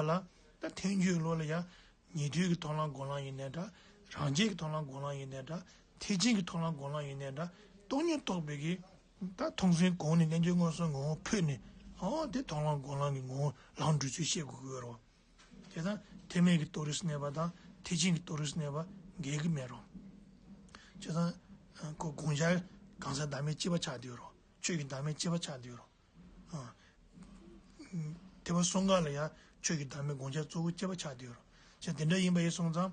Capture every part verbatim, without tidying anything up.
པ་ལ། ད་ཐལ་འགྱུར་བློ་ལ་ཡང་ཉན་ཐོས་ཀྱི་མཐོང་ལམ་སྒོམ་ལམ་ཡིན་ནའི་འདྲ། རང་རྒྱལ་གྱི་མཐོང་ལམ་སྒོམ་ལམ་ཡིན་ནའི་འདྲ། ཐེག་ཆེན་གྱི་མཐོང་ལམ་སྒོམ་ལམ་ཡིན་ནའི་འདྲ། སྟོང་ཉིད་རྟོགས་པའི་གི་ད་མཐོང་ཚུལ་གོང་ནས་རྣལ་འབྱོར་མངོན་སུམ་ངོ་བོ་འཕོས་ནས། ཨོ་དེ་མཐོང་ལམ་སྒོམ་ལམ་གྱི་ངོ་བོ་ལམ་འགྲོ་ཚུལ་བཤད་དགོས་ཀྱི་ཡོད་རེད། དེ་དང་ཐེག་དམན་གྱི་རྟོགས་རིགས་གནས་པ་དང་ཐེག་ཆེན་གྱི་རྟོགས་རིགས་གནས་པ་འགལ་གྱི་མེད་རོ། བྱས་ཙང་ཁོ་དགོངས་འཆར་གང་ཟག་བདག་མེད་གཅིག་པ་ཆགས་བསྡད་ཡོད་རོ། ཆོས་ཀྱི་བདག་མེད་གཅིག་པ་ཆགས་བསྡད་ཡོད་རོ། ཨ། ཐེག་པ་གསུམ་ཀ་ལ་ཡང་ཆོས་ཀྱི་བདག་མེད་དགོངས་འཆར་གཙོ་བོ་གཅིག་པ་ཆགས་བསྡད་ཡོད་རོ། བྱས་དེ་འདྲ་ཡིན་པ་ཡིན་སོང་ཙང་།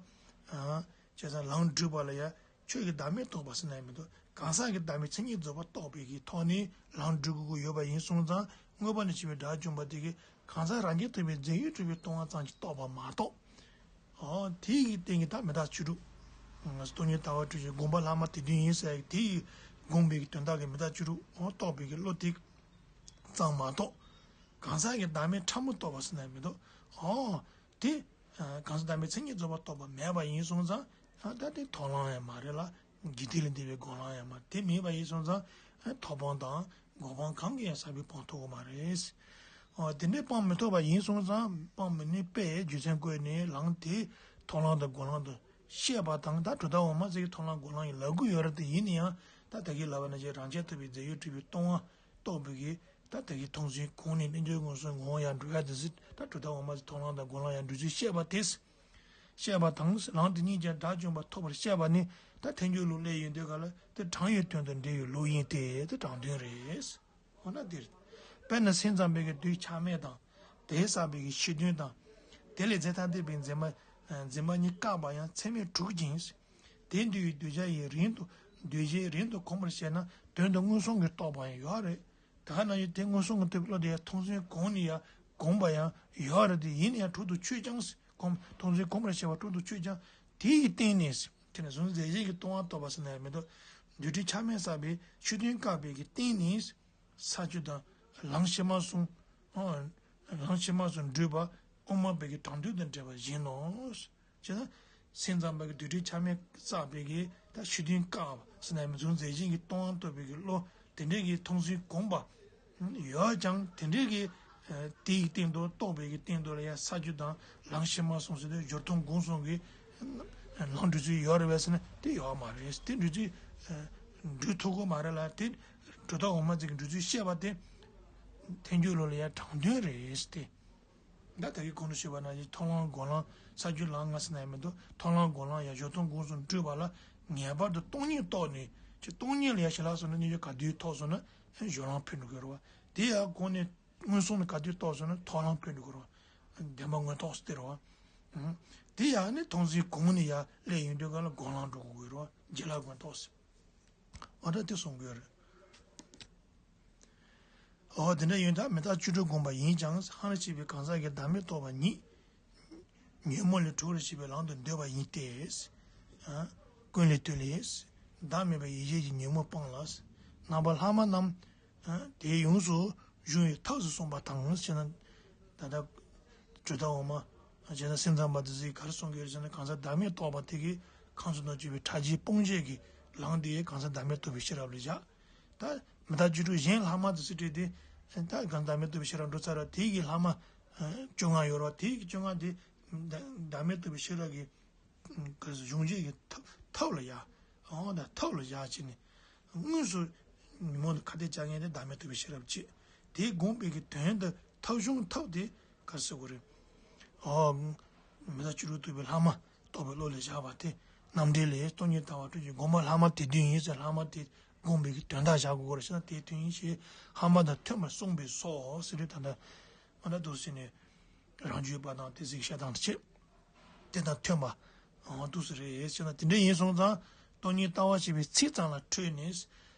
ཨ། བྱས་ཙང་ལམ་བསྒྲུབ་པ་ལ་ཡང་ཆོས་ཀྱི་བདག་མེད་རྟོགས་པ་ཟེར་ན་ཡང་མི་འདུག་གང་ཟག་གི་བདག་མེད་མཚན་ཉིད་རྫོགས་པ་རྟོགས་པའི་གི་ཐོག་ནས་ལམ་བསྒྲུབ་དགོས་ཀྱི་ཡོད་པ་ཡིན་སོང་ཙང་། མངོན་པ་ནས་བྱས་པའི་དགྲ་བཅོམ་པ་དེ་གིས་གང་ཟག་རང་རྐྱ་ཐུབ་པའི་རྫས་ཡོད་གྲུབ་པའི་སྟོང་པ་ཙམ་གྱིས་རྟོགས་པ་མ་གཏོགས། ཨོ་དེ་ཡི་སྟེང་གི་ད་མི་རྟག་བཅུ་དྲུག་སྟོང་ཉིད་ལྟ་བ་སྤྲོས་བཅས་སྒོམ་པ་ལྷག་མ་དེ་བདུན་ཡིན་ཟེར་ཡག་དེ་ཡི་སྒོམ་པའི་གི་དོན་དག་གི་མི་རྟག་བཅུ་དྲུག་ཨོ་རྟོགས་པའི་གི་བློ་དེ་ཙམ་མ་གཏོགས། གང་ཟག་གི་བདག་མེད་ཕྲ་མོ་རྟོགས་པ་ཟེར་ན་མི་འདུག་ཨོ་དེ་གང་ཟག་བདག་མེད་མཚན་ཉིད་རྫོགས་པ་རྟོགས་པ་མེད་པ་ཡིན་སོང་ཙང་། ཨ་ད་དེ་མཐོང་ལམ་ཡང་མ་རེད་ལ། དགེ་སྡིག་ལས་འདས་པའི་སྒོམ་ལམ་ཡང་མ་རེད། དེ་མེད་པ་ཡིན་སོང་ཙང་། ཨ་ཐོབ་དབང་དང་གོ་འཕང་གང་གིས་ཡང་ཟག་པའི་སྤང་ཐོབ་ཀྱི་མ་རེད། ཨ་དེ་འདྲའི་སྤང་མི་ཐུབ་པ་ཡིན་སོང་ཙང་། སྤང་མི་ནུས་པས་རྒྱུ་མཚན་བཀོད་ནས་ལམ་དེ་མཐོང་ལམ་དང་སྒོམ་ལམ་དུ་བཤད་པ་དང་། ད་གྲུབ་མཐའ་འོག་མ་ཟེར་གྱི་མཐོང་ལམ་སྒོམ་ལམ་ཡང་ལབ་ཀྱི་ཡོད་རེད། དེ་ཡིན་ན་ཡང་ད་ད་གིན་ལབ་པ་ནང་བཞིན་རང་རྐྱ་ཐུབ་པའི་རྫས་ཡོད་གྲུབ་པའི་སྟོང་པ་རྟོགས་པའི་གི་ད་ད་གིན་མཐོང་ཚུལ་གོང་ནས་རྣལ་འབྱོར་མངོན་སུམ་ངོ་བོ་ཡར་འགྲོ་ཡ་དེ་ཟེར། ད་གྲུབ་མཐའ་འོག་མ་ཟེར་མཐོང་ལམ་དང་སྒོམ་ལམ་ཡར་འགྲོ་ཚུལ་བཤད་པ་དེ། བཤད་པ་དང་། ལམ་དེ་ཉིད་ཀྱང་དགྲ་བཅོམ་པ་ཐོབ་པར་བཤད་པ་ནི། ད་ཐལ་འགྱུར་བློ་སླེབས་ཡོང་དུས་ག་ལ་དེ་དྲང་ཡོད་དོན་དང་འབྲེལ་ཡོད་ལུགས་ཡིན་ཏེ། དེ་དྲང་དོན་རེད། འོ་ན་འདིར། དཔེར་ན་སེམས་ཙམ་པའི་གི་གདུལ་བྱ་མེད་དང་། དེས་བསགས་པའི་གི་ཕྱི་དོན་དང་། དེ་ལས་རྫས་ཐ་དད་པའི་འཛིན་པ། འཛིན་པ་གཉིས་བཀག་པ་ཡང་ཚད་མས་གྲུབ་ཅིང་། དེ་འདུལ་བའི་གདུལ་བྱ་ཡིས་རིང་དུ། གདུལ་བྱའི་རིང་དུ་གོམས་པར་བཤད་ན་དོན་དུ་མངོན་སུམ་གྱིས་རྟོགས་པ་ཡང་ཡོད་རེད། ད་ག་ནང་བཞིན་དེ་མངོན་སུམ་གྱིས་རྟོགས་པའི་བློ་དེ་ཡང་མཐོང་ཚུལ་གོང་ནས་ཡང་གོམས་པ་ཡང་ཡོད་རེད་དེ། ཡིན་ན་ཡང་གྲུབ་ཏུ་ཆུད་ཀྱང་། གོམས་མཐོང་ཚུལ་གོམས་པར་བྱེད་པ་གྲུབ་ཏུ་ཆུད་ཀྱང་། དེ་ཡི་སྟེང་ནས་དེ་ནས་གཟུང་འཛིན་རྫས་གཞན་གྱིས་སྟོང་པ་རྟོགས་པ་ཟེར་ན་ཡང་མི་འདུག་རྡུལ་ཕྲན་ཆ་མེད་བསགས་པའི་ཕྱི་དོན་བཀག་པའི་གི་སྟེང་ནས་ས་བཅུ་དང་ལམ་ཕྱི་མ་གསུམ། ལམ་ཕྱི་མ་གསུམ་བགྲོད་པ་དབུ་མ་པའི་གི་དྲང་དོན་དང་འབྲེལ་བ་བཞིན་ནོ། བྱས་ན། སེམས་ཙམ་པ་གི་རྡུལ་ཕྲན་ཆ་མེད་བསགས་པའི་གི་ད་ཕྱི་དོན་བཀག་པ་ཟེར་ན་ཡང་མི་འདུག་རྫས་གཞན་གྱིས་སྟོང་པ་རྟོགས་པའི་གི་བློ་དེ་འདྲའི་གི་མཐོང་ཚུལ་གོམས་པ་ཡོད་ཀྱང་། དེ་འདྲའི་གི་དེ་ཡི་སྟེང་དུ་རྟོགས་པའི་གི་སྟེང་དུ་ལ་ཡང་ས་བཅུ་དང་ལམ་ཕྱི་མ་གསུམ་ཟེར་དུས་སྦྱོར་མཐོང་སྒོམ་གསུམ་གྱི་ལམ་འགྲོ་ཚུལ་ཡོད་རེད་པས་ཟེར་ན་དེ་ཡོད་མ་རེད། དེ་འགྲོ་ཚུལ་འགྲོ་ཐུབ་ཀྱི་མ་རེད་ལ། དེ་གྲུབ་མཐའ་འོག་མ་ཅིག་གི་འགྲོ་ཚུལ་བཤད་པ་དེ་ཐལ་འགྱུར་བློ་ལ་ཡང་དྲང་དོན་རེད་དེ། ད་ད་གིན་གོང་དུ་ཞུས་པ་ནང་བཞིན་མཐོང་ལམ་སྒོམ་ལམ་ས་བཅུ་ལམ་ལྔ་ཟེར་ན་ཡང་མི་འདུག་མཐོང་ལམ་སྒོམ་ལམ་ཡང་སྦྱོར་མཐོང་སྒོམ་གསུམ་སྤྲོས་པ་ལ་ངེས་པར་དུ་སྟོང་ཉིད་རྟོགས་ནས། ཅིག་སྟོང་ཉིད་ལ་ཡང་ཞི་ལྷག་སོང་ན་རྣལ་འབྱོར་ག་དུས་ཐོབ་སོང་ན་སྦྱོར་ལམ་འཕེན་འགྲོ་གི་རེད་བ། དེ་ཡང་གོང་ནས་མངོན་སུམ་ལ་ག་དུས་རྟོགས་སོང་ན་མཐོང་ལམ་འཕེན་འགྲོ་གི་རེད་བ། བདེན་པ་མངོན་རྟོགས་སུ་སྟེར་བ། དེ་ཡང་ནི་མཐོང་ཚུལ་གོང་ནས་ཡང་སླེབས་ཡོང་དུས་ག་ལ་སྒོམ་ལམ་འགྲོ་དགོས་ཀྱི་རེད་བ། རྗེས་ལ་མངོན་རྟོགས་ཟེར། འོ་ད་དེ་གསུང་གི་ཡོད་རེད། འོ་དེ་འདྲ་ཡིན་ད་མི་རྟག་བཅུ་དྲུག་བསྒོམས་པ་ཡིན་ཀྱང་། སྔར་བཤད་པའི་གང་ཟག་གི་བདག་མེད་རྟོགས་པ་ཉིད། ཉོན་མོངས་ལས་གྲོལ་བར་བྱེད་པའི་ལམ་དུ་འདོད་པ་ཡིན་ཏེ། ཀུན་ལས་བཏུས་ལས། བདག་མེད་པའི་ཡེ་ཤེས་ཀྱིས་ཉོན་མོངས་སྤངས་ལ། རྣམ་པ་ལྷག་མ་རྣམས་དེ་ཡོངས་སུ་གཞུང་བའི་ཐབས་སུ་གསུངས་པ་དང་། ཞེ་ན། ད་ལྟ་གྲུབ་མཐའ་འོག་མ་ཞེ་ན་སེམས་ཙམ་པ་དེ་ཚོས་ག་རེ་གསུང་གི་ཡོད་ཟེར་ན། གང་ཟག་བདག་མེད་རྟོགས་པ་དེ་གིས་གང་ཟག་དང་བཅས་པའི་ཕྲ་རྒྱས་སྤོང་བྱེད་ཀྱི་ལམ་དེ་གང་ཟག་བདག་མེད་རྟོགས་པའི་ཤེས་རབ་ལ་བཞག་ད་མི་རྟག་བཅུ་དྲུག་གཞན་ལྷག་མ་དེ་ཚོ་བྲིས་ཏེ། ད་གང་ཟག་བདག་མེད་རྟོགས་པའི་ཤེས་རབ་འགྲོ་ཚར་བ་དེ་གི་ལྷག་མ་བཅོ་ལྔ་ཡོད་རེད་བ། དེ་གི་བཅོ་ལྔ་དེ་བདག་མེད་རྟོགས་པའི་ཤེས་རབ་ཀྱི་ག་རེ་ཟེར། གཞུང་བྱེད་ཀྱི་ཐབས་ཐབས་ལ་བཞག་འོ་ད་ཐབས་ལ་བཞག་བྱས་ནས། དངོས་སུ་ཉོན་མོངས་དང་ཁ་གཏད་བཅག་མཁན་དེ་བདག་མེད་རྟོགས་པའི་ཤེས་རབ་བྱེད། དེ་སྒོམ་པའི་གི་དོན་དུ་ཐབས་གཞུང་ཐབས་དེ་ག་རེ་ཟེར་དགོས་རེད། ཨོ། མི་རྟག་བཅུ་དྲུག་རྟོགས་པའི་ལྷག་མ་རྟོགས་པའི་བློ་ལ་བཞག་པ་དེ། རྣམ་འགྲེལ་ལས་སྟོང་ཉིད་ལྟ་བ་སྤྲོས་བཅས་སྒོམ་པ་ལྷག་མ་དེ་བདུན་ཡིན་ཟེར། ལྷག་མ་དེ་སྒོམ་པའི་གི་དོན་དག་བཞག་དགོས་རེད་ཟེར་ན། དེ་དོན་ཡིན་ཞེས་ལྷག་མ་དང་མཐུན་པར་གསུངས་པས་སོ་ཟེར་དུས། ད་ལྟ་ཨ་ད་འདུག་ཟེར་ནས་རང་རྒྱུད་པ་དང་དེ་ཚོའི་བཤད་སྟངས་དེ་བྱེད། དེ་དང་མཐུན་པ་འདུག་ཟེར་རེད་ཟེར་ན། དེ་འདྲ་ཡིན་སོང་ཙང་སྟོང་ཉིད་ལྟ་བ་ཞེས་པའི་ཚིག་ཙམ་ལ་འཕྲོས་ནས།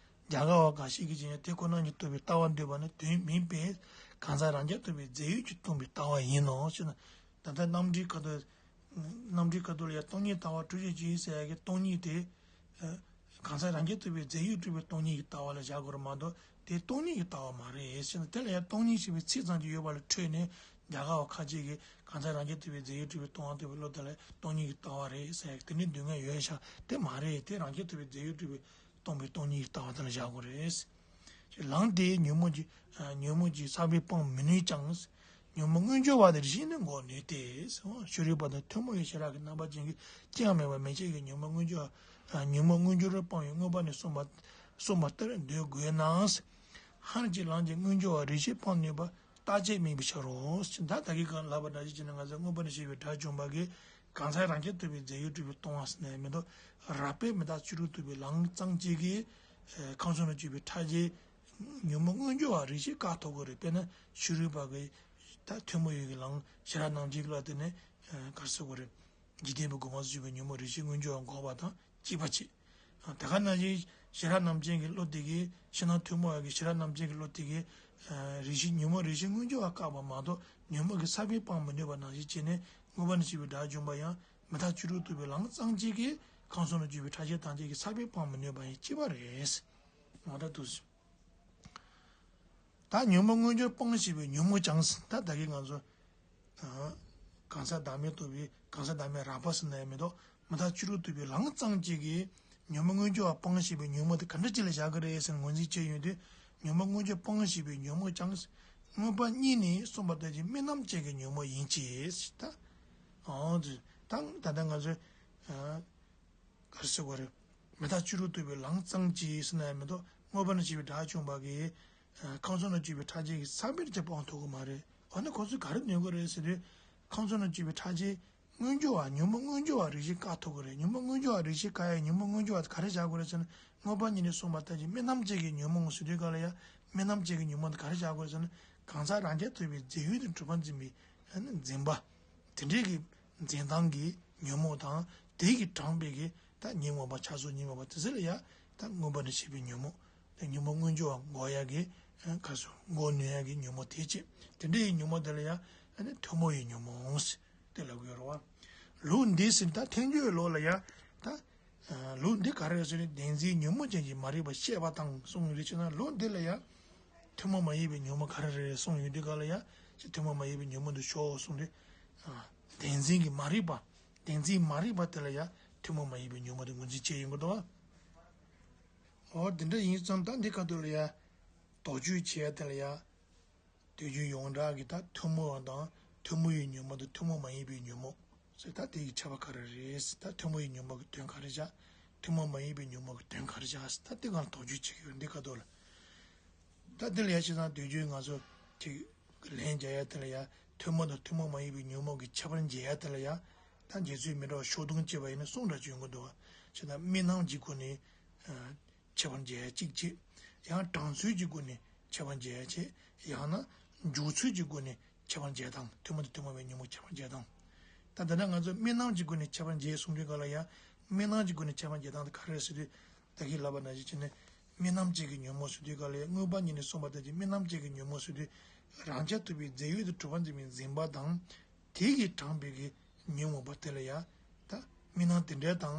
རྒྱ་གར་བ་འགའ་ཞིག་གིས་ཀྱང་དེ་ཁོ་ན་ཉིད་རྟོགས་པའི་ལྟ་བ་འདོད་པ་ནི་དོན་མིན་པས། གང་ཟག་རང་རྐྱ་ཐུབ་པའི་རྫས་ཡོད་ཀྱིས་སྟོང་པའི་ལྟ་བ་ཡིན་ནོ་ཞེ་ན། ད་ལྟ་རྣམ་འགྲེལ་ཁ་ཐུག་རྣམ་འགྲེལ་ཁ་ཐུག་ལ་ཡང་སྟོང་ཉིད་ལྟ་བ་སྤྲོས་བཅས་ཀྱིས་ཟེར་ཡ་གི་སྟོང་ཉིད་དེ། གང་ཟག་རང་རྐྱ་ཐུབ་པའི་རྫས་ཡོད་གྲུབ་པའི་སྟོང་ཉིད་ཀྱི་ལྟ་བ་ལ་བཞག་དགོས་རེད་མ་གཏོགས། དེ་སྟོང་ཉིད་ཀྱི་ལྟ་བ་མ་རེད་ཟེར་ན། དེ་ལ་ཡང་སྟོང་ཉིད་ཅེས་པའི་ཚིག་ཙམ་ཅིག་ཡོད་པ་ལ་འཕྲོས་ནས། རྒྱ་གར་བ་ཁ་ཅིག་གིས་གང་ཟག་རང་རྐྱ་ཐུབ་པའི་རྫས་ཡོད་གྲུབ་པའི་སྟོང་པ་རྟོགས་པའི་བློ་དེ་ལ་སྟོང་ཉིད་ཀྱི་ལྟ་བ་རེད་ཟེར་ཡ་གི་དེ་འདྲའི་འདོད་མཁན་ཡོད་ཤག་དེ་མ་རེད། དེ་རང་རྐྱ་ཐུབ་པའི་རྫས་ཡོད་གྲུབ་པའི་སྟོང་པའི་སྟོང་ཉིད་ཀྱི་ལྟ་བ་དེ་ལ་བཞག་དགོས་རེད། ལམ་དེ་ཉོན་མོངས་ཀྱིས་ཉོན་མོངས་ཀྱིས་ཟག་པས་སྤང་མི་ནུས་ཀྱང་། ཉོན་མོངས་མངོན་གྱུར་བ་དེ་རེ་ཞིག་ནི་འགོག་ནུས་ཏེ། ཕྱི་རོལ་པ་དང་ཐུན་མོང་བའི་ཤེས་རབ་ཀྱི་རྣམ་པ་ཅན་གྱིས་ཅང་མེད་པར་མི་བྱེད་ཀྱི་ཉོན་མོངས་མངོན་གྱུར་བ། ཉོན་མོངས་མངོན་གྱུར་རུ་སྤངས་པའི་མངོན་པ་ནས་གསུངས་པ་གསུངས་པ་ལྟར་འདོད་དགོས་ན། ཧར་གྱི་ལམ་གྱིས་མངོན་གྱུར་བ་རེ་ཞིག་སྤང་ནུས་པ་རྟག་དཔྱད་དམིགས་པའི་ཕྱིར་རོ། ད་ད་གིན་གང་ལབ་པ་འདྲ་ཞིག་བྱས་ན། ང་ཚོ་མངོན་པ་ནས་བཤད་པའི་དགྲ་བཅོམ་པ་གིས་གང་ཟག་རང་རྐྱ་ཐུབ་པའི་རྫས་ཡོད་གྲུབ་པའི་སྟོང་པ་ཟེར་ནས་མི་འདུག་རགས་པས་མི་རྟག་བཅུ་དྲུག་རྟོགས་པའི་ལམ་ཙམ་གཅིག་གིས་ཁམས་གསུམ་ལ་སྤྱོད་པའི་ཕྲ་རྒྱས་ཉོན་མོངས་མངོན་གྱུར་བ་རེ་ཞིག་བཀག་ཐུབ་ཀྱི་རེད། དཔེར་ན་ཕྱི་རོལ་པ་གིས་ད་ཐུན་མོང་བའི་ལམ་ཤེས་རབ་རྣམ་འབྱེད་ཀྱི་ལམ་དེ་ནས་ག་རེ་ཟེར་དགོས་རེད། འཇིག་རྟེན་པའི་སྒོ་མང་དུ་སྤྱོད་པའི་ཉོན་མོངས་རེ་ཞིག་མངོན་གྱུར་བ་འགོག་པ་དང་གཅིག་པ་བྱེད། དེ་ག་ནང་བཞིན་ཤེས་རབ་རྣམ་འབྱེད་ཀྱི་བློ་དེ་གིས་ཕྱི་ནང་ཐུན་མོང་བ་གི་ཤེས་རབ་རྣམ་འབྱེད་ཀྱི་བློ་དེ་གིས་རེ་ཞིག་ཉོན་མོངས་རེ་ཞིག་མངོན་གྱུར་བ་བཀག་པ་མ་གཏོགས་ཉོན་མོངས་ཀྱི་ས་བོན་སྤང་མི་ནུས་པ་ནང་བཞིན་བྱས་ནས་མངོན་པ་ནས་བཤད་པའི་དགྲ་བཅོམ་པ་ཡང་མི་རྟག་བཅུ་དྲུག་རྟོགས་པའི་ལམ་ཙམ་གཅིག་གིས་ཁམས་གསུམ་ལ་སྤྱོད་པའི་ཕྲ་རྒྱས་ཐམས་ཅད་ཀྱི་ས་བོན་སྤང་མི་ནུས་པ་ཡང་གཅིག་པ་རེད། འོ་ད་འདུག་སེ། ད་ཉོན་མོངས་མངོན་གྱུར་སྤང་ཞེས་པའི་ཉོན་མོངས་ཀྱང་ད་ད་གིན་ང་ཚོ་གང་ཟག་བདག་མེད་རྟོགས་པའི་གང་ཟག་བདག་མེད་རགས་པ་ཟེར་ན་ཡང་མི་འདུག་མི་རྟག་བཅུ་དྲུག་རྟོགས་པའི་ལམ་ཙམ་གཅིག་གིས་ཉོན་མོངས་མངོན་གྱུར་བ་སྤང་ཞེས་པའི་ཉོན་མོངས་དེ་ག་འདྲ་ཅིག་ལ་བཞག་གི་རེད་ཟེར་ནས་ངོས་འཛིན་བྱས་ཡོང་དུས། ཉོན་མོངས་མངོན་གྱུར་སྤང་ཞེས་པའི་ཉོན་མོངས་ཀྱང་མངོན་པ་གཉིས་ནས་གསུངས་པ་ལྟར་གྱི་དམིགས་རྣམ་ཅན་གྱི་ཉོན་མོངས་ཡིན་གྱི། ད་འོ་ད་ད་ལྟ་ང་ཚོས། ག་རེ་ཟེར་དགོས་རེད། མི་རྟག་བཅུ་དྲུག་རྟོགས་པའི་ལམ་ཙམ་གྱིས་ཟེར་ན་ཡང་མི་འདུག་མངོན་པ་ནས་བཤད་པའི་དགྲ་བཅོམ་པ་གིས་ཁམས་གསུམ་ལ་སྤྱོད་པའི་ཕྲ་རྒྱས་ཀྱི་ས་བོན་དེ་སྤང་ཐུབ་ཀྱི་མ་རེད། འོ་ན་ཁོ་ཚོས་ག་རེ་འདོན་གྱི་རེད་ཟེར་དུས། ཁམས་གསུམ་ལ་སྤྱོད་པའི་ཕྲ་རྒྱས་མངོན་གྱུར་བ་ཉོན་མོངས་མངོན་གྱུར་བ་རེ་ཞིག་བཀག་ཐུབ་ཀྱི་རེད། ཉོན་མོངས་མངོན་གྱུར་བ་རེ་ཞིག་བཀག་ཡ་ཉོན་མོངས་མངོན་གྱུར་བ་ག་རེ་བཞག་དགོས་རེད་ཟེར་ན། མངོན་པ་གཉིས་ནས་གསུངས་པ་ལྟར་གྱི་དམིགས་རྣམ་ཅན་གྱི་ཉོན་མོངས་ཟེར་དུས་ག་ལ་ཡ། དམིགས་རྣམ་ཅན་གྱི་ཉོན་མོངས་དེ་ག་རེ་བཞག་དགོས་རེད་ཟེར་ན། གང་ཟག་རང་རྐྱ་ཐུབ་པའི་རྫས་ཡོད་དུ་གྲུབ་པར་འཛིན་པའི་འཛིན་པ། དེ་འདྲའི་གི་འཛིན་སྟངས་ཀྱི་ཉོན་མོངས་དང་དེ་གིས་དྲངས་པའི་གི་ད་ཉོན་མོངས་པ་ཆགས་སོགས་ཉོན་མོངས་པ་དེ་ཚོ་ལ་ཡ་ད་མངོན་པ་ནས་བཤད་པའི་ཉོན་མོངས། ད་ཉོན་མོངས་མངོན་གྱུར་བ་འགོག་ཡ་གི་ག་སོ་འགོག་ནུས་ཡ་གི་ཉོན་མོངས་དེ་བྱེད། དེ་འདྲའི་ཉོན་མོངས་དེ་ལ་ཡ་ཨ་ནི་ཐུན་མོང་བའི་ཉོན་མོངས་དེ་ལ་གོ་རོ་བ། ལུགས་འདི་ཟེར་ད་ཐལ་འགྱུར་ལུགས་ལ་ཡ་ད་ལུགས་འདི་ག་རེ་ཟེར་ནས་བདེན་འཛིན་ཉོན་མོངས་ཅན་གྱི་མ་རིག་པ་བཤད་པ་དང་གསུངས་རེད་བྱས་ན། ལུགས་འདི་ལ་ཡ་ཐུན་མོང་མ་ཡིན་པའི་ཉོན་མོངས་ག་རེ་རེད་གསུངས་ཡོང་དུས་ག་ལ་ཡ་ཅི་ཐུན་མོང་མ་ཡིན་པའི་ཉོན་མོངས་འདི་ཤོག་གསུངས་ཏེ། བདེན་འཛིན་གྱི་མ་རིག་པ། བདེན་འཛིན་མ་རིག་པ་དེ་ལ་ཡང་ཐུན་མོང་མ་ཡིན་པའི་ཉོན་མོངས་དེ་ངོས་འཛིན་བྱས་ཡོང་གི་འདུག་བ། འོ་དེ་འདྲ་ཡིན་ཙང་ད་འདི་ཁ་ཐུག་ལ་ཡང་དོགས་གཅོད་བྱས་དེ་ལ་ཡང་དུས་རྒྱུན་ཡོངས་གྲགས་ཀྱི་ད་ཐུན་མོང་བ་དང་ཐུན་མོང་བའི་ཉོན་མོངས་དང་ཐུན་མོང་མ་ཡིན་པའི་ཉོན་མོངས་ཟེར། ད་དེ་ཡི་ཁྱད་པར་ག་རེ་རེད་ཟེར། ད་ཐུན་མོང་བའི་ཉོན་མོངས་ཀྱི་དོན་ག་རེ་བྱ། ཐུན་མོང་མ་ཡིན་པའི་ཉོན་མོངས་ཀྱི་དོན་ག་རེ་བྱ་ཟེར། ད་དེ་གང་དོགས་གཅོད་བྱེད་ཀྱི་ཡོད་འདི་ཁ་ཐུག་ལ། ད་དེ་ལ་ཡ་བྱས་ཙང་དུས་རྒྱུན་ང་ཚོ་ཅིག་ལན་རྒྱག་ཡ་དེ་ལ་ཡ་ཐུན་མོང་དང་ཐུན་མོང་མ་ཡིན་པའི་ཉོན་མོངས་ཀྱི་ཁྱད་པར་འབྱེད་ཡ་དེ་ལ་ཡ། ད་འབྱེད་ཚུལ་མི་འདྲ་བ་ཕྱོགས་བསྡོམས་བྱས་པ་ཡིན་ན་གསུམ་འདྲ་བྱུང་གི་འདུག་བ། བྱས་ཙང་དམིགས་རྣམ་གྱི་སྒོ་ནས་ཁྱད་པར་འབྱེད་ཡ་གཅིག་བྱས། ཡང་གྲངས་ཚོད་ཀྱི་སྒོ་ནས་ཁྱད་པར་འབྱེད་ཡ་བྱས། ཡང་ན་འཇོག་ཚུལ་གྱི་སྒོ་ནས་ཁྱད་པར་འབྱེད་སྟངས། ཐུན་མོང་དང་ཐུན་མོང་མ་ཡིན་པའི་ཉོན་མོངས་ཁྱད་པར་འབྱེད་སྟངས། ད་ད་ལྟ་ང་ཚོ་དམིགས་རྣམ་གྱི་སྒོ་ནས་ཁྱད་པར་འབྱེད་གསུང་དུས་ག་ལ་ཡ། དམིགས་རྣམ་གྱི་སྒོ་ནས་ཁྱད་པར་འབྱེད་སྟངས་དེ་ག་རེ་རེད་ཟེར་དུས། ད་གིན་ལབ་པ་ནང་བཞིན་བྱས་ནས་དམིགས་རྣམ་ཅན་གྱི་ཉོན་མོངས་ཟེར་དུས་ག་ལ་ཡ། མངོན་པ་གཉིས་ནས་གསུངས་པ་ལྟར་གྱི་དམིགས་རྣམ་ཅན་གྱི་ཉོན་མོངས་ཟེར་དུས། རང་རྐྱ་ཐུབ་པའི་རྫས་ཡོད་དུ་གྲུབ་པར་འཛིན་པའི་འཛིན་པ་དང་། དེ་གིས་དྲངས་པའི་གི་ཉོན་མོངས་པ་དེ་ལ་ཡ། ད་དམིགས་རྣམ་དེ་འདྲ་དང་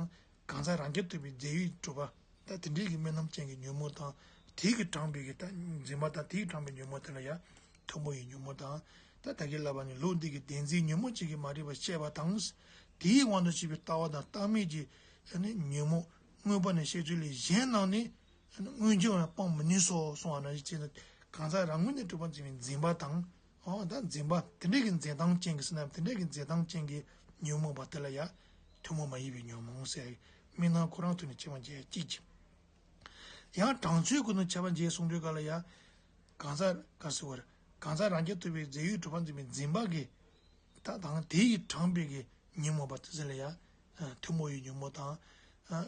གང་ཟག་རང་རྐྱ་ཐུབ་པའི་རྫས་ཡོད་གྲུབ་པ། ད་དེ་འདྲའི་གི་དམིགས་རྣམ་ཅན་གྱི་ཉོན་མོངས་དང་། དེ་གིས་དྲངས་པའི་གི་ད་འཛིན་པ་དང་དེ་གིས་དྲངས་པའི་ཉོན་མོངས་དེ་ལ་ཡ་ཐུན་མོང་བའི་ཉོན་མོངས་དང་། ད་ད་གིན་ལབ་པ་ནི་ལུགས་འདི་གི་བདེན་འཛིན་ཉོན་མོངས་ཅན་གྱི་མ་རིག་པ་བཤད་པ་དང་། དེའི་དབང་དུ་བྱས་པའི་ལྟ་བ་དང་ལྟ་མིན་གྱི་ཉོན་མོངས་མངོན་པ་ནས་བཤད་ཚུལ་ལས་གཞན་རྣམས་ནི། མངོན་གྱུར་བ་སྤང་མི་ནུས་སོ་གསུངས་པ་ནང་བཞིན་བྱས་ན། གང་ཟག་རང་ངོས་ནས་གྲུབ་པར་འཛིན་པའི་འཛིན་པ་དང་། འོ་ད་འཛིན་པ་དེ་འདྲའི་གི་འཛིན་སྟངས་ཅན་གྱི་ཟེར་ན། དེ་འདྲའི་གི་འཛིན་སྟངས་ཅན་གྱི་ཉོན་མོངས་པ་དེ་ལ་ཡ་ཐུན་མོང་མ་ཡིན་པའི་ཉོན་མོངས་ཟེར། དམིགས་རྣམ་ཁོ་རང་ཐོག་ནས་ཁྱད་པར་འབྱེད་གཅིག་བྱས། ཡང་གྲངས་ཚོད་ཀུན་ཏུ་ཁྱད་པར་འབྱེད་གསུང་དུས་ག་ལ་ཡ། གང་ཟག་ག་ཟེར་བར། གང་ཟག་རང་རྐྱ་ཐུབ་པའི་རྫས་ཡོད་གྲུབ་པར་འཛིན་པའི་འཛིན་པ་གི། ད་དང་དེ་ཡིས་དྲངས་པའི་གི་ཉོན་མོངས་པ་དེ་ཚོ་ལ་ཡ། ཐུན་མོང་བའི་ཉོན་མོངས་དང་།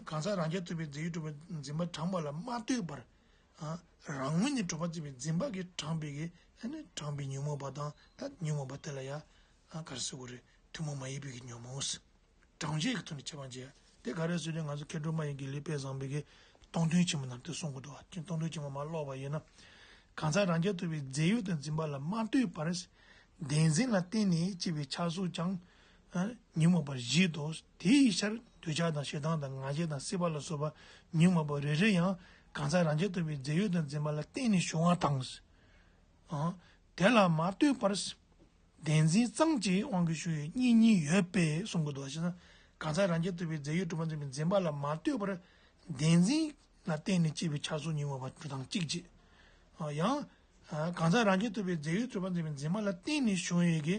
གང་ཟག་རང་རྐྱ་ཐུབ་པའི་རྫས་ཡོད་གྲུབ་པའི་འཛིན་པ་དྲངས་པ་ལ་མ་ལྟོས་པར། རང་ངོས་ནས་གྲུབ་པར་འཛིན་པའི་འཛིན་པ་གིས་དྲངས་པའི་གི། དྲངས་པའི་ཉོན་མོངས་པ་དང་ད་ཉོན་མོངས་པ་དེ་ལ་ཡ། ག་རེ་ཟེར་དགོས་རེད། ཐུན་མོང་མ་ཡིན་པའི་གི་ཉོན་མོངས། གྲངས་ཀྱི་ཐོག་ནས་ཁྱད་པར་འབྱེད་ཡ། དེ་ག་རེ་ཟེར་ན། ང་ཚོ་མཁས་གྲུབ་སྨྲ་བའི་དགེ་ལེགས་དཔལ་བཟང་པོའི་གི་སྟོང་ཐུན་ཆེན་མོ་ནང་དུ་གསུང་གི་འདུག་བ། ཅིག་སྟོང་ཐུན་ཆེན་མོ་མར་ཀློག་པ་ཡིན་ན། གང་ཟག་རང་རྐྱ་ཐུབ་པའི་རྫས་ཡོད་དུ་འཛིན་པ་ལ་མ་ལྟོས་པར། བདེན་འཛིན་ལ་བརྟེན་ནས་སྐྱེས་པའི་ཆགས་སོགས་ཀྱང་ཉོན་མོངས་པ་བཞི་དང་། དེ་ཡི་ཕྱིར་འདོད་ཆགས་དང་ཞེ་སྡང་དང་ང་རྒྱལ་དང་སྲེད་པ་ལ་སོགས་པ་ཉོན་མོངས་པ་རེ་རེ་ཡང་གང་ཟག་རང་རྐྱ་ཐུབ་པའི་རྫས་ཡོད་དུ་འཛིན་པ་ལ་བརྟེན་ནས་བྱུང་བ་དང་། དེ་ལ་མ་ལྟོས་པར། བདེན་འཛིན་ཙམ་གྱི་དབང་གིས་བྱུང་བའི་གཉིས་གཉིས་ཡོད་པས་གསུང་གི་འདུག་བ། ཞེ་ན། གང་ཟག་རང་རྐྱ་ཐུབ་པའི་རྫས་ཡོད་གྲུབ་པར་འཛིན་པའི་འཛིན་པ་ལ་མ་ལྟོས་པར། བདེན་འཛིན་ལ་བརྟེན་ནས་སྐྱེས་པའི་ཆགས་སོགས་ཉོན་མོངས་པ་དྲུག་དང་གཅིག་བྱས། ཡང་ གང་ཟག་རང་རྐྱ་ཐུབ་པའི་རྫས་ཡོད་གྲུབ་པ་འཛིན་པའི་འཛིན་པ་ལ་བརྟེན་ནས་བྱུང་བའི་གི་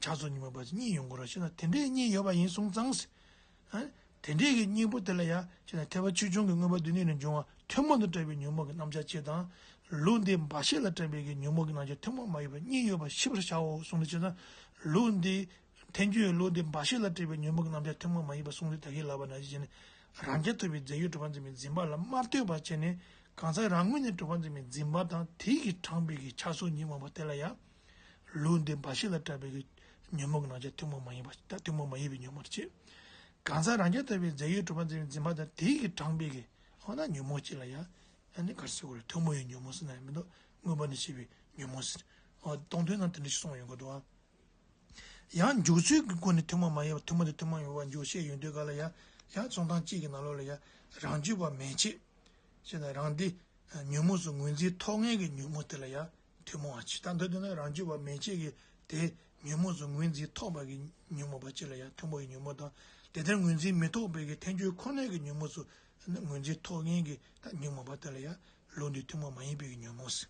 ཆགས་སོགས་ཉོན་མོངས་པ་གཉིས་ཡོང་གི་རེད། ཞེ་ན་དེ་འདྲའི་གཉིས་ཡོད་པ་ཡིན་སོང་ཙང་། དེ་འདྲའི་གི་གཉིས་པོ་དེ་ལ་ཡང་ཞེ་ན་ཐེག་པ་ཆེ་ཆུང་གི་མངོན་པ་སྡུད་ནས་ནི་འབྱུང་བ་ཐུན་མོང་དུ་གྲགས་པའི་ཉོན་མོངས་ཀྱི་རྣམ་གཞག་སྤྱི་དང་། ལུགས་འདིའི་འབའ་ཞིག་ལ་གྲགས་པའི་གི་ཉོན་མོངས་ཀྱི་རྣམ་གཞག་ཐུན་མོང་མ་ཡིན་པ་གཉིས་ཡོད་པ་ཤེས་པར་བྱའོ་གསུངས་ནས། ཞེ་ན་ལུགས་འདི་ཐལ་འགྱུར་ལུགས་འདིའི་འབའ་ཞིག་ལ་གྲགས་པའི་ཉོན་མོངས་ཀྱི་རྣམ་གཞག་ཐུན་མོང་མ་ཡིན་པ་གསུངས་ཏེ། ད་གིན་ལབ་པ་ནང་བཞིན་བྱས་ནས་རང་རྐྱ་ཐུབ་པའི་རྫས་ཡོད་གྲུབ་པ་འཛིན་པའི་འཛིན་པ་ལ་མ་ལྟོས་པར་བྱས་ནས་གང་ཟག་རང་ངོས་ནས་གྲུབ་པ་འཛིན་པའི་འཛིན་པ་དང་དེ་གིས་དྲངས་པའི་གི་ཆགས་སོགས་ཉོན་མོངས་པ་དེ་ལ་ཡང་ལུགས་འདིའི་འབའ་ཞིག་ལ་གྲགས་པའི་གི་ཉོན་མོངས་ཀྱི་རྣམ་གཞག་ཐུན་མོང་མ་ཡིན་པ་དང་ཐུན་མོང་མ་ཡིན་པའི་ཉོན་མོངས་རེད། གང་ཟག་རང་རྐྱ་ཐུབ་པའི་རྫས་ཡོད་གྲུབ་པ་འཛིན་པའི་འཛིན་པ་དང་དེ་གིས་དྲངས་པའི་གི་འོ་ན་ཉོན་མོངས་གཅིག་ལ་ཡང་ཨ་ནི་ག་རེ་ཟེར་དགོས་རེད། ཐུན་མོང་བའི་ཉོན་མོངས་ཟེར་ན་ཡང་མི་འདུག་སྔོན་པ་ནས་བཤད་པའི་ཉོན་མོངས་ཟེར། འོ་སྟོང་ཐུན་ནང་དེ་འདྲ་ཞིག་གསུངས་ཡོང་གི་འདུག་ཨ། ཡང་འཇོག་ཚུལ་གྱི་སྒོ་ནས་ཐུན་མོང་མ་ཡིན་པ་ཐུན་མོང་དང་ཐུན་མོང་མ་ཡིན་པ་འཇོག་བཤད་ཡོང་དུས་ག་ལ་ཡང་ཡང་རྩོམ་སྟངས་གཅིག་གི་ནང་ལོགས་ལ་ཡང་རང་རྒྱུད་པ་མན་ཆད་ཞེ་ན་རང་འདི་ཉོན་མོངས་སུ་ངོས་འཛིན་ཐོབ་མཁན་གྱི་ཉོན་མོངས་དེ་ལ་ཡང་ཐུན་མོང་བ་གཅིག་ད་འདོད་དེ་ན་རང་རྒྱུད་པ་མན་ཆད་ཀྱི་དེ་ཉོན་མོངས་སུ་ངོས་འཛིན་ཐོབ་པ་གི་ཉོན་མོངས་པ་གཅིག་ལ་ཡང་ཐུན་མོང་བའི་ཉོན་མོངས་དང་དེ་ལྟར་ངོས་འཛིན་མི་ཐོབ་པའི་གི་ཐལ་འགྱུར་ཁོ་ནའི་གི་ཉོན་མོངས་སུ་ངོས་འཛིན་ཐོབ་མཁན་གྱི་ད་ཉོན་མོངས་པ་དེ་ལ་ཡང་ལུགས་འདི་ཐུན་མོང་མ་ཡིན་པའི་གི་ཉོན་མོངས་ཟེར།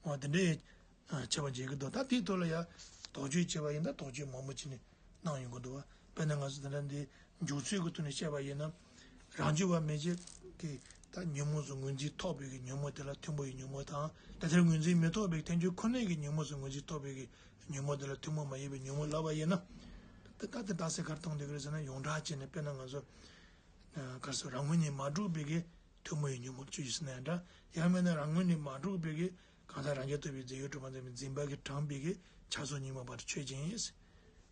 འོ་དེ་འདྲའི་ཁྱད་པར་འབྱེད་ཀྱི་འདུག་ད་དེའི་ཐོག་ལ་ཡང་དོགས་གཅོད་བྱས་པ་ཡིན་ན་དོགས་གཅོད་མང་པོ་བྱས་ནས་གནང་ཡོང་གི་འདུག་བ། དཔེར་ན་ང་ཚོ་དེ་འདྲ་འདི་འཇོག་ཚུལ་གྱི་ཐོག་ནས་བཤད་པ་ཡིན་ན། རང་རྒྱུད་པ་མན་ཆད་ཀྱིས་ད་ཉོན་མོངས་སུ་ངོས་འཛིན་ཐོབ་པའི་གི་ཉོན་མོངས་དེ་ལ་ཐུན་མོང་བའི་ཉོན་མོངས་དང་དེ་ལྟར་ངོས་འཛིན་མི་ཐོབ་པའི་ཐལ་འགྱུར་ཁོ་ནའི་གི་ཉོན་མོངས་སུ་ངོས་འཛིན་ཐོབ་པའི་གི་ཉོན་མོངས་དེ་ལ་ཐུན་མོང་མ་ཡིན་པའི་ཉོན་མོངས་ལབ་པ་ཡིན་ན། ད་ད་དེ་ད་སེ་གར་གཏོང་དེ་གི་རེད་ཟེར་ན་ཡོངས་གྲགས་བྱས་ནས་དཔེར་ན་ང་ཚོ་ག་རེ་ཟེར་རང་ངོས་ནས་མ་གྲུབ་པའི་གི་ཐུན་མོང་བའི་ཉོན་མོངས་ཆོས་ཅན་ཟེར་ན་ཡང་འདྲ། ཡང་མིན་ན་རང་ངོས་ནས་མ་གྲུབ་པའི་གི་གང་ཟག་རང་རྐྱ་ཐུབ་པའི་རྫས་ཡོད་གྲུབ་པ་འཛིན་པའི་འཛིན་པ་གིས་དྲངས་པའི་གི་ཆགས་སོགས་ཉོན་མོངས་པ་ཆོས་ཅན།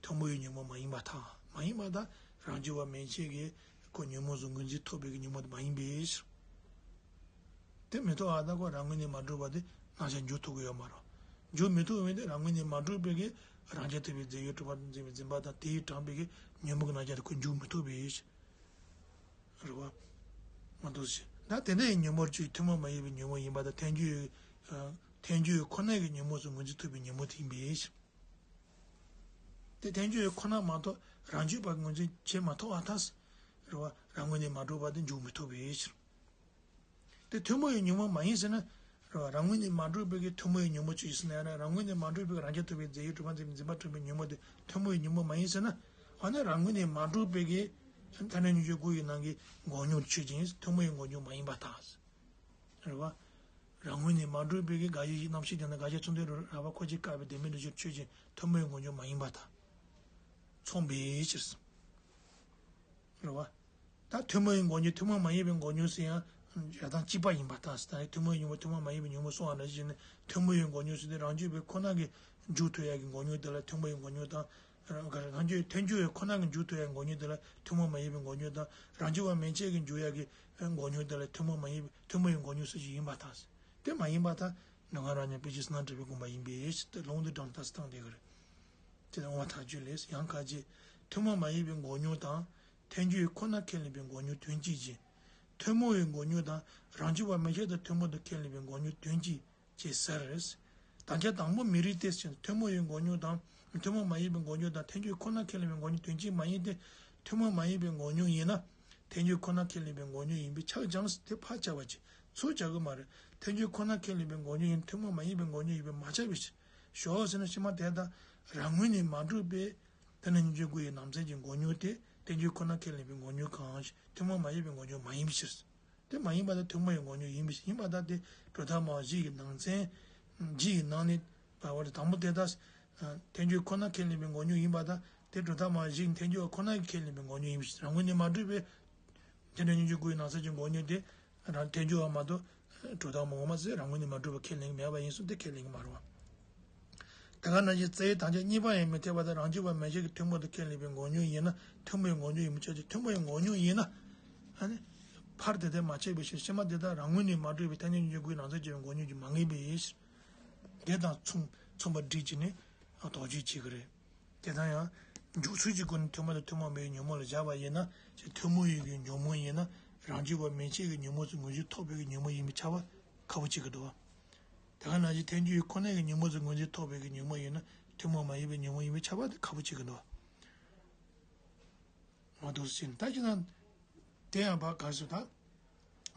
ཐུན་མོང་བའི་ཉོན་མོངས་མ་ཡིན་པར་ཐལ། མ་ཡིན་པར་ཐལ། རང་རྒྱུད་པ་མན་ཆད་ཀྱིས་ཁོ་ཉོན་མོངས་སུ་ངོས་འཛིན་ཐོབ་པའི་གི་ཉོན་མོངས་དེ་མ་ཡིན་པའི་ཕྱིར། དེ་མི་ཐོབ་པར་ཐལ། ཁོ་རང་ངོས་ནས་མ་གྲུབ་པ་དེ་རྣམ་གཞག་འཇོག་ཐུབ་ཀྱི་ཡོད་མ་རེད། འཇོག་མི་ཐུབ་པ་ཡིན་ཏེ་རང་ངོས་ནས་མ་གྲུབ་པའི་གི་རང་རྐྱ་ཐུབ་པའི་རྫས་ཡོད་གྲུབ་པ་འཛིན་པའི་འཛིན་པ་དང་དེས་དྲངས་པའི་གི་ཉོན་མོངས་ཀྱི་རྣམ་གཞག་དེ་ཁོ་འཇོག་མི་ཐུབ་པའི་ཕྱིར། རེད་བ། མ་གཏོགས་ཤིག་ད་དེ་འདྲ་ཡི་ཉོན་མོངས་ཀྱི་ཐུན་མོང་མ་ཡིན་པའི་ཉོན་མོངས་ཡིན་པ་དང་ཐལ་འགྱུར་ཡོད། ཐལ་འགྱུར་ཡོད་ཁོ་ནའི་གི་ཉོན་མོངས་སུ་ངོས་འཛིན་ཐུབ་པའི་ཉོན་མོངས་དེ་ཡིན་པའི་ཕྱིར། དེ་ཐལ་འགྱུར་ཡོད་ཁོ་ན་མ་གཏོགས་རང་རྒྱུད་པ་ངོས་འཛིན་བྱེད་མ་ཐུབ་པར་ཐལ། རེད་བ། རང་ངོས་ནས་མ་གྲུབ་པ་དེ་འཇོག་མི་ཐུབ་པའི་ཕྱིར། དེ་ཐུན་མོང་བའི་ཉོན་མོངས་མ་ཡིན་ཟེར་ན། རེད་བ། རང་ངོས་ནས་མ་གྲུབ་པའི་གི་ཐུན་མོང་བའི་ཉོན་མོངས་ཆོས་ཅན་ཟེར་ན་ཡང་ན་རང་ངོས་ནས་མ་གྲུབ་པའི་རང་རྐྱ་ཐུབ་པའི་རྫས་ཡོད་གྲུབ་པ་འཛིན་པའི་འཛིན་པ་གྲུབ་པའི་ཉོན་མོངས་དེ་ཐུན་མོང་བའི་ཉོན་མོངས་མ་ཡིན་ཟེར་ན། འོ་ན་རང་ངོས་ནས་མ་གྲུབ་པའི་གི་ཐ་སྙད་སྙོམས་འཇུག་དགུ་ཡི་ནང་གི་འགོག་སྙོམས་ཆོས་ཅན། ཐུན་མོང་བའི་འགོག་སྙོམས་མ་ཡིན་པར་ཐལ། རེད་བ། རང་ངོས་ནས་མ་གྲུབ་པའི་གི་དགག་བྱའི་རྣམ་ཤེས་དེ་ནི་དགག་བྱ་མཚུངས་ལྡན་རང་རགས་པ་ཁོ་ཅིག་བཀག་པའི་བདེན་མེད་འགྲོ་ཕྱིར་ཆོས་ཅན། ཐུན་མོང་བའི་འགོག་སྙོམས་མ་ཡིན་པར་ཐལ། མཚུངས་པའི་ཕྱིར། རེད་བ། ད་ཐུན་མོང་བའི་འགོག་སྙོམས་ཐུན་མོང་མ་ཡིན་པའི་འགོག་སྙོམས་ཟེར་ཡང་ཡང་དག་གཅིག་པ་ཡིན་པར་ཐལ། ད་ཐུན་མོང་བའི་ཉོན་མོངས་ཐུན་མོང་མ་ཡིན་པའི་ཉོན་མོངས་སོང་བ་ནང་བཞིན་ནི་ཐུན་མོང་བའི་འགོག་སྙོམས་ཟེར་དུས་རང་རྒྱུད་པའི་ཁོ་ན་གི་འཇོག་ཐུབ་ཡག་གི་འགོག་སྙོམས་དེ་ལ་ཐུན་མོང་བའི་འགོག་སྙོམས་དང་། རང་རང་རྒྱུད་ཐལ་འགྱུར་ཡོད་ཁོ་ན་གི་འཇོག་ཐུབ་ཡག་འགོག་སྙོམས་དེ་ལ་ཐུན་མོང་མ་ཡིན་པའི་འགོག་སྙོམས་དང་། རང་རྒྱུད་པ་མན་ཆད་ཀྱི་འཇོག་ཡག་གི་འགོག་སྙོམས་དེ་ལ་ཐུན་མོང་མ་ཡིན་པའི་ཐུན་མོང་བའི་འགོག་སྙོམས་སུ་ཞིག་ཡིན་པར་ཐལ། དེ་མ་ཡིན་པར་ཐལ། ནི་ང་རང་ཉིད་དཔེ་ཆའི་བསོད་ནམས་བགྲེས་པའི་དགོངས་པ་ཡིན་པས་དེ་ལུང་དུ་དྲངས་ཐག་སྟངས་དེ་ག་རེད། དེ་ལྟར་དབང་ཐག་ཆོད་ལས་ཡང་ཁ་ཅིག་ཐུན་མོང་མ་ཡིན་པའི་འགོག་སྙོམས་དང་། ཐལ་འགྱུར་ཡོད་ཁོ་ན་ཁས་ལེན་པའི་འགོག་སྙོམས་དོན་གཅིག་ཅན། ཐུན་མོང་བའི་འགོག་སྙོམས་དང་རང་རྒྱུད་པ་མན་ཆད་དུ་ཐུན་མོང་དུ་ཁས་ལེན་པའི་འགོག་སྙོམས་དོན་གཅིག་ཅེས་ཟེར། དམ་བཅའ་དང་པོ་མི་རིགས་ཏེ་ཟེར་ཐུན་མོང་བའི་འགོག་སྙོམས་དང་། ཐུན་མོང་མ་ཡིན་པའི་འགོག་སྙོམས་དང་ཐལ་འགྱུར་ཁོ་ན་ཁས་ལེན་པའི་འགོག་སྙོམས་དོན་གཅིག་མ་ཡིན་ཏེ། ཐུན་མོང་མ་ཡིན་པའི་འགོག་སྙོམས་ཡིན་ན། ཐལ་འགྱུར་ཁོ་ན་ཁས་ལེན་པའི་འགོག་སྙོམས་ཡིན་པས་ཁྱབ་ཀྱང་དེ་ཕར་བྱ་བ་ཅིག་ཚུར་བྱ་གི་མ་རེད། ཐལ་འགྱུར་ཁོ་ན་ཁས་ལེན་པའི་འགོག་སྙོམས་ཡིན་ཐུན་མོང་མ་ཡིན་པའི་འགོག་སྙོམས་ཡིན་པས་མ་ཁྱབ་པའི་ཕྱིར། ཞོག་ཟེར་ན་ཕྱི་མ་དེ་དག་རང་ངོས་ནས་མ་གྲུབ་པས། དེ་ནི་སྙོམས་འཇུག་དགུ་ཡི་ནང་ཚན་གྱི་འགོག་སྙོམས་ཏེ། ཐལ་འགྱུར་ཁོ་ན་ཁས་ལེན་པའི་འགོག་སྙོམས་གང་ཞིག་ཐུན་མོང་མ་ཡིན་པའི་འགོག་སྙོམས་མ་ཡིན་པའི་ཕྱིར། དེ་མ་ཡིན་པ་དང་ཐུན་མོང་བའི་འགོག་སྙོམས་ཡིན་པའི་ཕྱིར། ཡིན་པ་དང་དེ་གྲུབ་མཐའ་སྨྲ་བ་བཞི་ཡི་ནང་ཚན། བཞི་ཡི་ནང་ནས་བར་བར་དང་པོ་དེ་དག་ཐལ་འགྱུར་ཁོ་ན་ཁས་ལེན་པའི་འགོག་སྙོམས་ཡིན་པ་དང་དེ་གྲུབ་མཐའ་སྨྲ་བ་བཞི་ཡི་ཐལ་འགྱུར་བ་ཁོ་ན་ཁས་ལེན་པའི་འགོག་སྙོམས་ཡིན་པའི་ཕྱིར། རང་ངོས་ནས་མ་གྲུབ་པས། དེ་འདྲ་སྙོམས་འཇུག་དགུ་ཡི་ནང་ཚན་གྱི་འགོག་སྙོམས་དེ། རང་ཐལ་འགྱུར་བ་མ་གཏོགས་གྲུབ་མཐའ་སྨྲ་བ་མ་ཟད་རང་ངོས་ནས་མ་གྲུབ་པ་ཁས་ལེན་གྱི་མེད་པ་ཡིན་ཙང་དེ་ཁས་ལེན་གྱི་མ་རེད་བ། དེ་ག་ནང་བཞིན་རྩ་བའི་དམ་བཅའ་གཉིས་པ་ཡང་མི་འཐད་པ་དང་རང་རྒྱུད་པ་མན་ཆད་ཀྱིས་ཐུན་མོང་དུ་ཁས་ལེན་པའི་འགོག་སྙོམས་ཡིན་ན་ཐུན་མོང་བའི་འགོག་སྙོམས་ཡིན་པས་ཁྱབ་ཀྱི་ཐུན་མོང་བའི་འགོག་སྙོམས་ཡིན་ན། ཨ་ནི། ཕར་དེ་ལྟར་མ་ཁྱབ་པའི་ཕྱིར་ཕྱི་མ་དེ་དག་རང་ངོས་ནས་མ་གྲུབ་པའི་ཐལ་འགྱུར་སྙོམས་འཇུག་དགུ་ཡི་ནང་ཚན་གྱི་འགོག་སྙོམས་ཀྱིས་མ་ངེས་པའི་ཕྱིར། དེ་དང་མཚུངས་མཚུངས་པར་སྒྲིག་བྱས་ནས་དོགས་གཅོད་བྱེད་ཀྱི་རེད། དེ་དང་ཡང་། འཇོག་ཚུལ་གྱི་སྒོ་ནས་ཐུན་མོང་དང་ཐུན་མོང་མེད་པའི་ཉོན་མོངས་ལ་སྦྱར་བ་ཡིན་ན་ཞེས་ཐུན་མོང་ཡུལ་གྱི་ཉོན་མོངས་ཡིན་ན་རང་རྒྱུད་པ་མན་ཆད་ཀྱི་ཉོན་མོངས་སུ་ངོས་འཛིན་ཐོབ་པའི་གི་ཉོན་མོངས་ཡིན་པས་ཁྱབ་པ་ཁག་པོ་ཆགས་ཀྱི་འདུག་དེ་ག་ནང་བཞིན་ཐལ་འགྱུར་ཡུལ་ཁོ་ནའི་གི་ཉོན་མོངས་སུ་ངོས་འཛིན་ཐོབ་པའི་གི་ཉོན་མོངས་ཡིན་ན་ཐུན་མོང་མ་ཡིན་པའི་ཉོན་མོངས་ཡིན་པས་ཁྱབ་པ་དེ་ཁག་པོ་ཆགས་ཀྱི་འདུག་མ་གཏོགས་ཟིན་ད་ཅི་ན། དེ་ཡང་བ་ག་སུ་ད།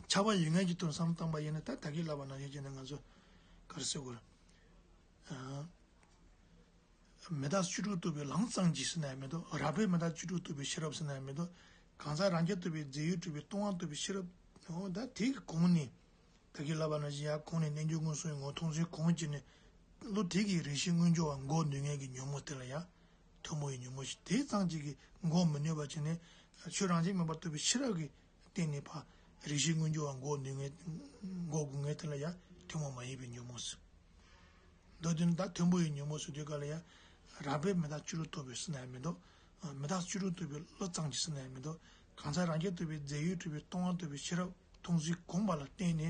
ཁྱབ་པ་ཡོད་ངེས་ཀྱི་དོན་བསམ་བློ་བཏང་པ་ཡིན་ན་ད་ད་གིན་ལབ་པ་ནང་བཞིན་བྱས་ན་ང་ཚོ། ག་རེ་ཟེར་དགོས་རེད། ཨ། མི་རྟག་བཅུ་དྲུག་རྟོགས་པའི་ལམ་ཙམ་གྱིས་ཟེར་ན་ཡང་མི་འདུག་རགས་པས་མི་རྟག་བཅུ་དྲུག་རྟོགས་པའི་ཤེས་རབ་ཟེར་ན་ཡང་མི་འདུག་གང་ཟག་རང་རྐྱ་རྟོགས་པའི་རྫས་ཡོད་གྲུབ་པའི་སྟོང་པ་རྟོགས་པའི་ཤེས་རབ། འོ་ད་དེ་གི་གོང་ནས། ད་གིན་ལབ་པ་ནང་བཞིན་ཡང་གོང་ནས་རྣལ་འབྱོར་མངོན་སུམ་ཡི་ངོ་བོ་མཐོང་ཚུལ་གོང་གཅིག་ནས། བློ་དེ་གིས་རེ་ཞིག་མངོན་གྱུར་བ་འགོག་ནུས་ངེས་ཀྱི་ཉོན་མོངས་དེ་ལ་ཡང་ཐུན་མོང་བའི་ཉོན་མོངས་ཤིག་དེ་ཙམ་གཅིག་གིས་འགོག་མི་ནུས་པ་བྱས་ནས། ཆོས་རང་བཞིན་མིན་པར་རྟོགས་པའི་ཤེས་རབ་ཀྱི་སྟེང་ནས་ཕར་རེ་ཞིག་མངོན་གྱུར་བ་འགོག་ནུས་ངེས། འགོག་དགོས་ངེས་དེ་ལ་ཡང་ཐུན་མོང་མ་ཡིན་པའི་ཉོན་མོངས་ཟེར། མདོར་བསྡུས་ན་ད་ཐུན་མོང་བའི་ཉོན་མོངས་ཟེར་དུས་སྐབས་ལ་ཡང་། རགས་པས་མི་རྟག་བཅུ་དྲུག་རྟོགས་པའི་ཟེར་ན་ཡང་མི་འདུག་མི་རྟག་བཅུ་དྲུག་རྟོགས་པའི་བློ་ཙམ་གྱིས་ཟེར་ན་ཡང་མི་འདུག་གང་ཟག་རང་རྐྱ་རྟོགས་པའི་རྫས་ཡོད་གྲུབ་པའི་སྟོང་པ་རྟོགས་པའི་ཤེས་རབ་མཐོང་ཚུལ་གོང་མ་ལ་བརྟེན་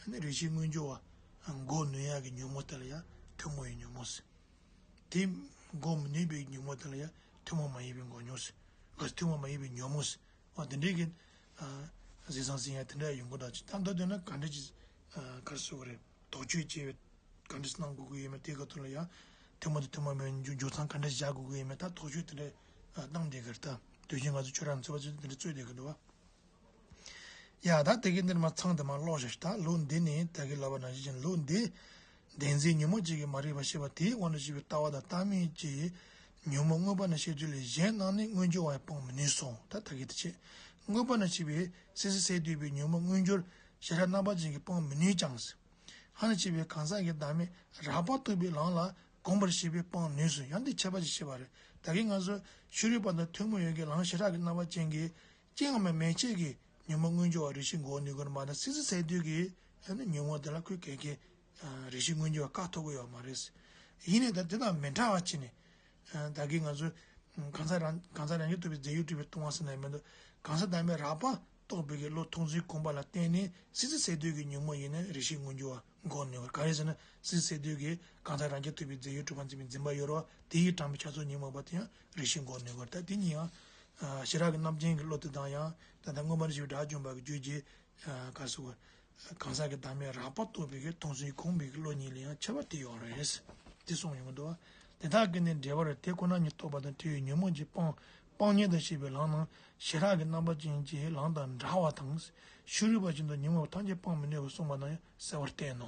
ནས་རེ་ཞིག་མངོན་གྱུར་བ་འགོག་ནུས་ཡག་གི་ཉོན་མོངས་དེ་ལ་ཡང་ཐུན་མོང་བའི་ཉོན་མོངས་ཟེར། དེ་འགོག་མི་ནུས་པའི་ཉོན་མོངས་དེ་ལ་ཡང་ཐུན་མོང་མ་ཡིན་པའི་འགོག་ཉོན་ཟེར། ཨ། ཐུན་མོང་མ་ཡིན་པའི་ཉོན་མོངས་ཟེར། འོ་དེ་འདྲའི་གི། ཨ། ཟེར་སང་ཟིན་ཡ་དེ་འདྲ་ཡོང་གི་འདུག་ཅི་ད་མདོར་བསྡུས་ན་ག་འདྲ་ཅིག་ཨ། ག་རེ་ཟེར་དགོས་རེད། དོགས་གཅོད་བྱས་པའི་ག་འདྲ་ཞིག་གནང་དགོས་ཀྱི་ཡོད་མེད་དེ་ག་ཐོག་ལ་ཡང་། ཐུན་མོང་དང་ཐུན་མོང་མིན་འཇོག་མཚམས་ག་འདྲ་ཞིག་བཞག་དགོས་ཀྱི་ཡོད་མེད་ད་དོགས་གཅོད་དེ་འདྲ་ཨ། གནང་བསྡད་ཀྱི་རེད་ད། དུས་རྒྱུན་ང་ཚོ་ཆོས་ར་འཚོལ་བ་ཚོས་དེ་འདྲ་རྩོད་བསྡད་ཀྱི་འདུག་བ། ཡ་ད་དེ་གི་འདིར་མ་ཚང་དེ་མ་ཀློག་ཞིག་ད་ལུགས་འདི་ནི་ད་གི་ལབ་པ་ནང་བཞིན་ལུགས་འདི། བདེན་འཛིན་ཉོན་མོངས་གཅིག་གིས་མ་རིག་པ་ཤེས་པ་དེའི་དབང་དུ་བྱས་པའི་ལྟ་བ་དང་ལྟ་མིན་གྱི་ཉོན་མོངས་མངོན་པ་ནས་ཤེས་ཚུལ་ལས་གཞན་སྣང་ནས་མངོན་གྱུར་བ་ཡང་སྤང་མི་ནུས་སོ། ད་ད་གི་དེ་བྱས། མངོན་པ་ནས་ཤེས་པའི་སྲིད་རྩེར་གསལ་འདུས་པའི་ཉོན་མོངས་མངོན་གྱུར་ཞེ་དྲག་རྣམ་པ་ཅན་གྱིས་སྤང་མི་ནུས་ཀྱང་། ཧ་ནས་ཕྱེ་བའི་གང་ཟག་གི་བདག་མེད་རགས་པ་རྟོགས་པའི་ལམ་ལ་གོམས་པར་བྱེད་པས་སྤང་ནུས་སོ། ཡང་འདི་ཁྱད་པར་ཅིག་བྱེད་པ་རེད། ད་གིན་ང་ཚོ་ཕྱི་རོལ་པ་དང་ཐུན་མོང་ཡུལ་གྱི་ལམ་ཞེ་དྲག་གི་རྣམ་པ་ཅན་གྱི་ཅི་ཡང་མེད་མན་ཆད་ཀྱི་ཉོན་མོངས་མངོན་གྱུར་བ་རེ་ཞིག་འགོག་ནུས་ཀྱི་མ་གཏོགས་སྲིད་རྩེར་གསལ་འདུས་ཀྱི་ཉོན་མོངས་དེ་ལ་ཁོས་གལ་གལ་རེ་ཞིག་མངོན་གྱུར་བ་བཀག་ཐུབ་ཀྱི་ཡོད་མ་རེད། ཡིན་ནའི་ད་དེ་དང་མི་འདྲ་བ་བྱས་ནས། ད་གིན་ང་ཚོས་གང་ཟག་རང་གང་ཟག་རང་རྐྱ་རྟོགས་པའི་རྫས་ཡོད་གྲུབ་པའི་ལྟ་བ་ཟེར་ན་མི་འདུག་གང་ཟག་བདག་མེད་རགས་པ་རྟོགས་པའི་གི་བློ་མཐོང་ཚུལ་གོམས་པ་ལ་བརྟེན་ནས་སྲིད་རྩེར་གསལ་འདུས་ཀྱི་ཉོན་མོངས་ཡིན་ན་རེ་ཞིག་མངོན་གྱུར་བ་འགོག་ནུས་པར། ག་རེ་ཟེར་ན་སྲིད་རྩེར་གསལ་འདུས་ཀྱི་གང་ཟག་རང་རྐྱ་རྟོགས་པའི་རྫས་ཡོད་གྲུབ་པ་འཛིན་པའི་འཛིན་པ་ཡོད་རེད་བ། དེ་ཡིས་དྲངས་པའི་ཆ་ཚུལ་ཉོན་མོངས་པ་དེ་ཡང་རེ་ཞིག་འགོག་ནུས་པར། ད་དེ་གཉིས་ཡང་ཞེ་དྲག་གི་རྣམ་མཁྱེན་གྱི་བློ་དེ་དང་ཡང་ད་ལྟ་མངོན་པར་ཞེན་པའི་དགྲ་བཅོམ་པ་གི་རྒྱུད་ཀྱི་ག་རེ་ཟེར་དགོས། གང་ཟག་གི་བདག་མེད་རགས་པ་རྟོགས་པའི་གི་མཐོང་ཚུལ་གོམས་པའི་གི་བློ་གཉིས་ལ་ཡང་ཁྱད་པར་དེ་ཡོད་རེད། དེ་གསུངས་ཡོང་གི་འདུག་བ། དེ་དག་གི་ནི་འགྲེལ་པར་དེ་ཁོ་ན་ཉིད་རྟོགས་པ་དང་འཁྲིལ་བའི་ཉོན་མོངས་ཀྱི་སྤང་སྤང་གཉེན་དུ་བཤད་པའི་ལམ་རྣམས་ཞེ་དྲག་གི་རྣམ་པ་ཅན་གྱི་ལམ་དང་འདྲ་བ་དང་། ཕྱི་རོལ་པ་བཞིན་དུ་ཉོན་མོངས་པ་ཐམས་ཅད་སྤང་མི་ནུས་པར་གསུངས་པ་དང་ཡང་གསལ་བར་བསྟན་ནོ།